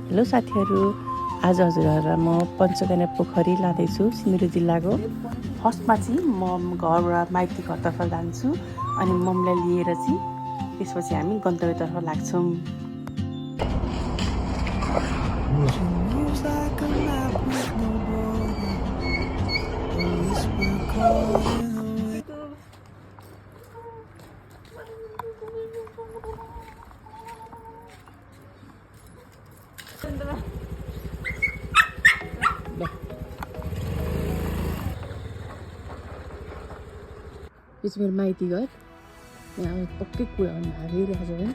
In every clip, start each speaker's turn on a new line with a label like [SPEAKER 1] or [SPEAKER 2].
[SPEAKER 1] Hello साथीहरू, आज हजुरहरूलाई म पञ्चकन्या पोखरी लाँदैछु सिन्धुली जिल्लाको। फर्स्टमा चाहिँ म घरबाट माइती घरतर्फ जान्छु अनि मम्मीलाई लिएर चाहिँ त्यसपछि हामी गन्तव्यतर्फ लाग्छौँ। यो चाहिँ मेरो माइती घर। यहाँ पक्कै कुरा भन्नु भइरहेको छ है।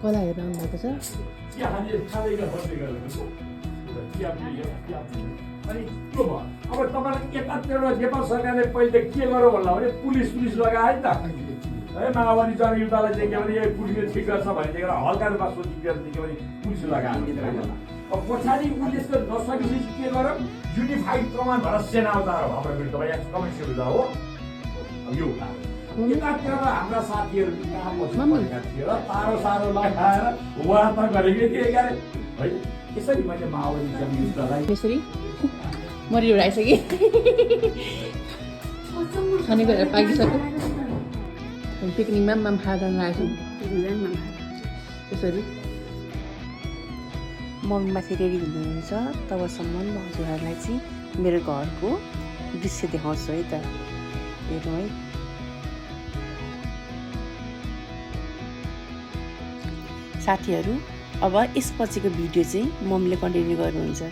[SPEAKER 1] कला हेर्न आउनुभएको छ।
[SPEAKER 2] अब तपाईँलाई एकातिर नेपाल सरकारले पहिले के गर्यो होला भने पुलिस लगायो नि त है। माओवादी जनयुद्धलाई देख्यो भने यो पुलिसले ठिक गर्छ भने देखेर हल्का रूपमा सोचिदियो भने पुलिस लगायो। अब पछाडि पुलिसले नसकेपछि के गर्यो, युनिफाइड कमान्ड भएर सेना अवतार हो हाम्रो विरुद्ध कम्युनिस्ट विरुद्ध हो। यो एकातिर हाम्रा साथीहरू कहाँ परेका थिए र तारो सारो लगाएर वार्ता गरेकै थिए है। यसरी मैले माओवादी जनयुद्धलाई
[SPEAKER 1] यसरी मरि उडाइसकेँ। खानेको हेरेर पाकिसक्यो। पिकनिकमा पनि खाएर जानु लागेको छु। यसरी मम्मी माथि रेडी हुनुहुन्छ, तबसम्म म हजुरहरूलाई चाहिँ मेरो घरको दृश्य देखाउँछु है त। हेर्नु है, साथीहरू अब यसपछिको भिडियो चाहिँ मम्मीले कन्टिन्यू गर्नुहुन्छ।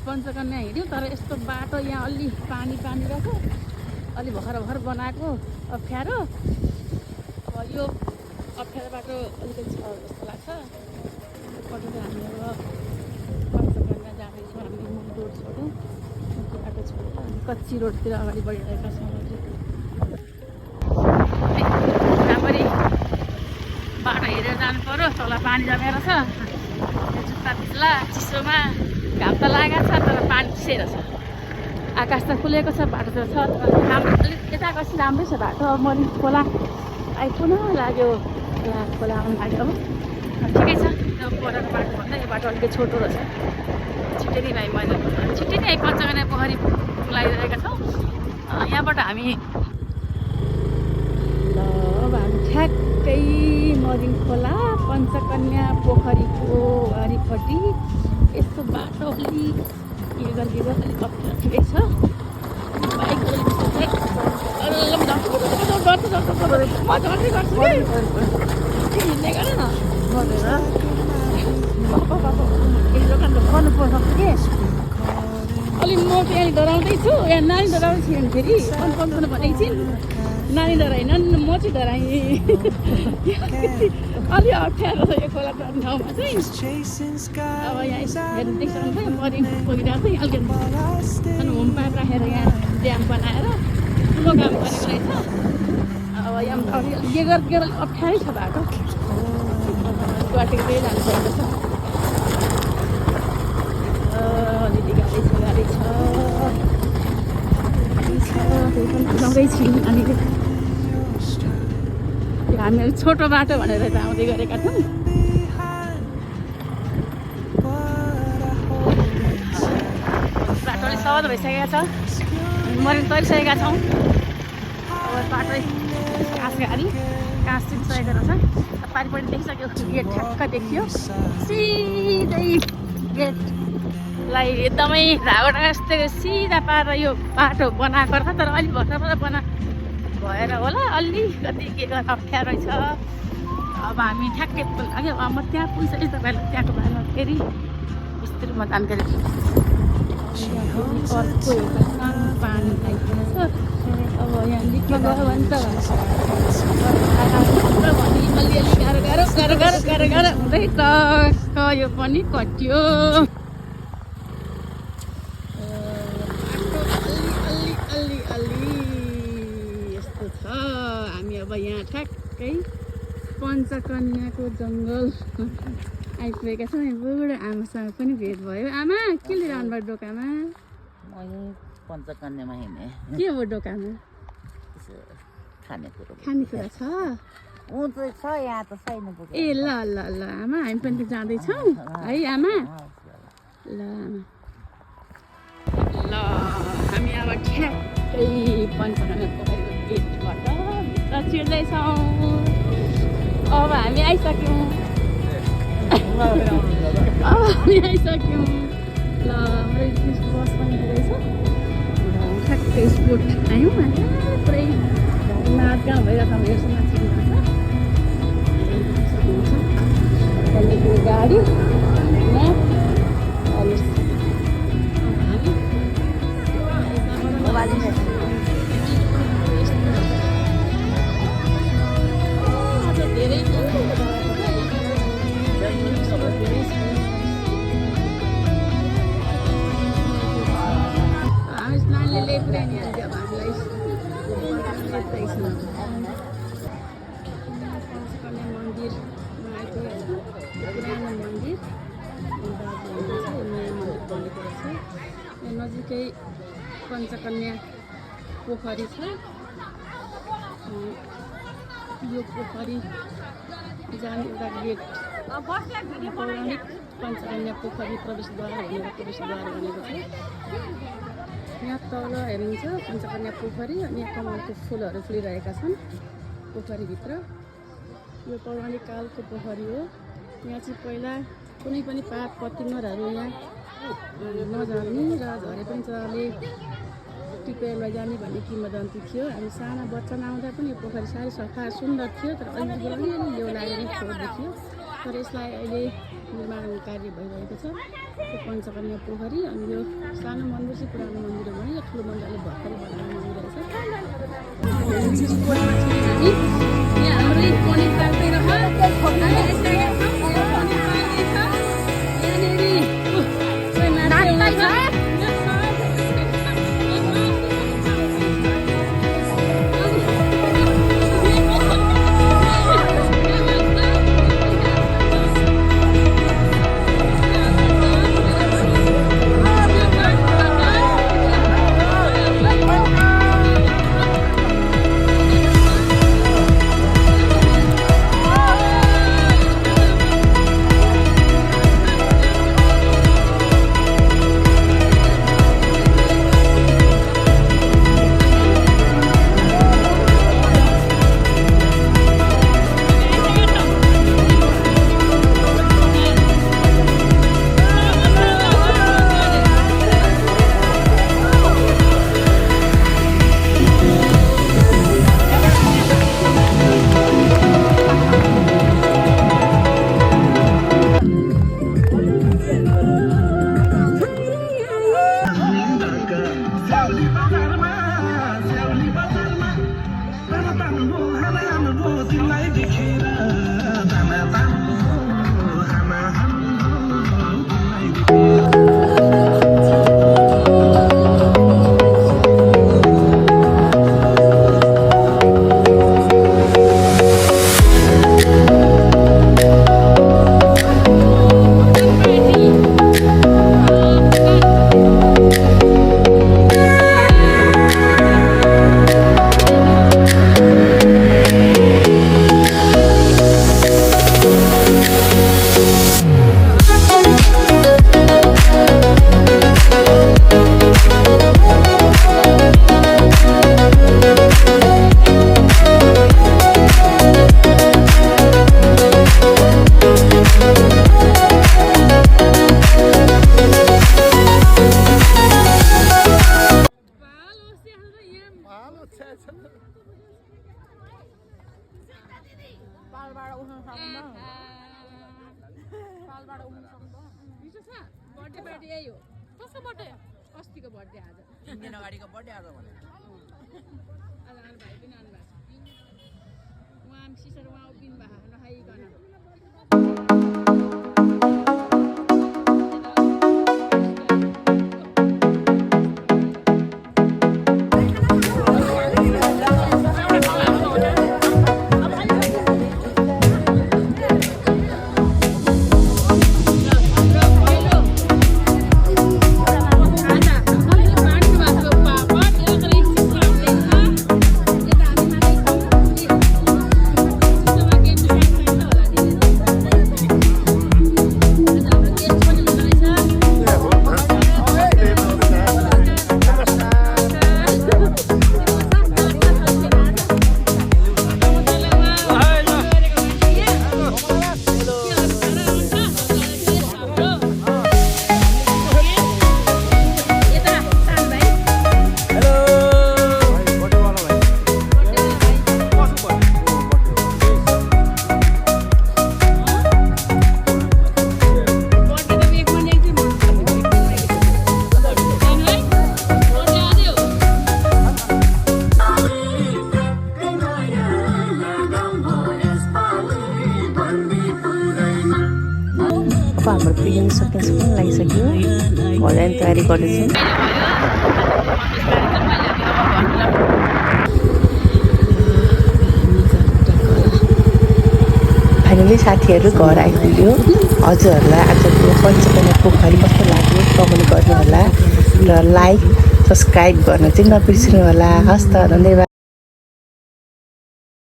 [SPEAKER 1] पञ्चकन्या हिँड्यौँ, तर यस्तो बाटो यहाँ अलि पानी रहेछ, अलि भर्खर बनाएको अप्ठ्यारो। अब यो अप्ठ्यारो बाटो अलिकति छ जस्तो लाग्छ। पटक हामी अब पञ्चकन्या जाँदैछौँ। हामीले मूल रोड छोड्यौँ, मुख्य बाटो छोडेर हामी कच्ची रोडतिर अगाडि बढिरहेका छौँ। राम्ररी बाटो हेरेर जानु पऱ्यो, तल पानी जमेर छ। जुत्ता भिज्ला चिसोमा, घाम त लागेको छ तर पानी चिसेर छ। आकाश त खुलेको छ, बाटो त छ, अलिक यताको चाहिँ राम्रै छ बाटो। अब मरिङ खोला आइपुग्न लाग्यो, खोला आउनु लाग्यो। अब ठिकै छ, परको बाटोभन्दा यो बाटो अलिकति छोटो रहेछ। छिट्टै नै भाइ मैले छिट्टै नै पञ्चकन्या पोखरी लगाइरहेका छौँ। यहाँबाट हामी ल अब हामी ठ्याक्कै मरिङ खोला पञ्चकन्या पोखरीको वरिपट्टि। यस्तो बाटो अलिक हिँड्दा अलिक अप्ठ्यारो ठिकै छ। बाइक हिँड्ने गर न गर्नुपर्छ कि अलि म चाहिँ यहाँ डराउँदैछु। यहाँ नानी डराउँदै थियो फेरि कन्फर्म भनेको छिन्। नानी डराएनन् म चाहिँ डराएँ अलि अप्ठ्यारो छ यो खोला तर्ने ठाउँमा चाहिँ अब यहाँ हेर्नु देख्छ मरि पुगिरहेको थियो अलिकति अनि होम पाइप राखेर यहाँ ड्याम बनाएर ठुलो काम गरेको रहेछ अब यहाँ गेर अप्ठ्यारै छ बाटो गुवाहाटीकै जानुपर्ने छ अलिअलि गाडी छ आउँदैछौँ अनि हामीहरू छोटो बाटो भनेर त आउँदै गरेका थियौँ बाटो अलिक सहज भइसकेको छ मरिन तरिसकेका छौँ अब बाटो घाँस गाडी घाँस चिनिसकेको रहेछ पारिपट्टि देखिसक्यो गेट ठ्याक्क देखियो सिधै गेटलाई एकदमै धागोटा जस्तै सिधा पारेर यो बाटो बनाएको रहेछ तर अलिक भर्खर भएर होला अलिकति के गर्न अप्ठ्यारो छ अब हामी ठ्याक्कै लाग्यो अब म त्यहाँ पुगिसकेँ तपाईँलाई त्यहाँको बारेमा फेरि विस्तृतमा जानकारी अर्को एउटा सानो पानी आइपुगेको छ अब यहाँ लिकमा गयो भने त अलिअलि गाह्रो हुँदै त यो पनि कट्यो यस्तो छ हामी अब यहाँ ठ्याक्कै पञ्चकन्याको जङ्गल आइपुगेका छौँ बुढो आमासँग पनि भेट भयो आमा के लिएर आउनुभयो डोकामा
[SPEAKER 3] मैले पञ्चकन्यामा हिँडेँ
[SPEAKER 1] के हो डोकामा खानेकुरा छ
[SPEAKER 3] ऊ चाहिँ छ यहाँ त छैन पुग्यो
[SPEAKER 1] ए ल ल ल आमा हामी पनि त जाँदैछौँ है आमा ल आमा ल हामी अब ठ्याक्कै पञ्चकन्याको गेटबाट भित्र छिर्दैछौँ अब हामी आइसक्यौँ ल हाम्रो बस पनि रहेछ ठ्याक्कै स्पोट आयौँ पुरै नाचगान भइरहेको छ हेर्छु नाचिरहेको छ अहिलेको गाडी नजिकै पञ्चकन्या पोखरी छ यो पोखरी जाने एउटा गेट पौराणिक पञ्चकन्या पोखरी प्रवेशद्वार भनेको छ यहाँ तल हेरिन्छ पञ्चकन्या पोखरी अनि यहाँ कमलको फुलहरू फुलिरहेका छन् पोखरीभित्र यो पौराणिक कालको पोखरी हो यहाँ चाहिँ पहिला कुनै पनि पात पतिङ्गरहरू यहाँ नझर्ने र झरे पनि चराले टिपेर लैजाने भन्ने किंवदन्ती थियो हामी साना बच्चा नआउँदा पनि यो पोखरी साह्रै सफा सुन्दर थियो तर अलिअलि यो लागेर छोड्दै थियो तर यसलाई अहिले निर्माण कार्य भइरहेको छ यो पञ्चकन्या पोखरी अनि यो सानो मन्दिर चाहिँ पुरानो मन्दिर हो भने यो ठुलो मन्दिरले भर्खरै बनाएको मन्दिर बर्थडे पार्टी यही हो कसको बर्थडे अस्तिको बर्थडे आज
[SPEAKER 3] 3 दिन अगाडिको बर्थडे आज भने
[SPEAKER 1] आज आउनु भाइ पनि आउनु भएको छ उहाँ सिसर उहाँ उभिनु भएको नखाइकन
[SPEAKER 4] हाम्रो पिकनिक सक्ने लागिसक्यो भोजन तयारी गर्दैछौँ फाइनली साथीहरू घर आइपुग्यो हजुरहरूलाई आजको पञ्चकन्या पोखरी कस्तो लाग्यो कमेन्ट गर्नु होला र लाइक सब्सक्राइब गर्न चाहिँ नबिर्सिनु होला हस्त धन्यवाद।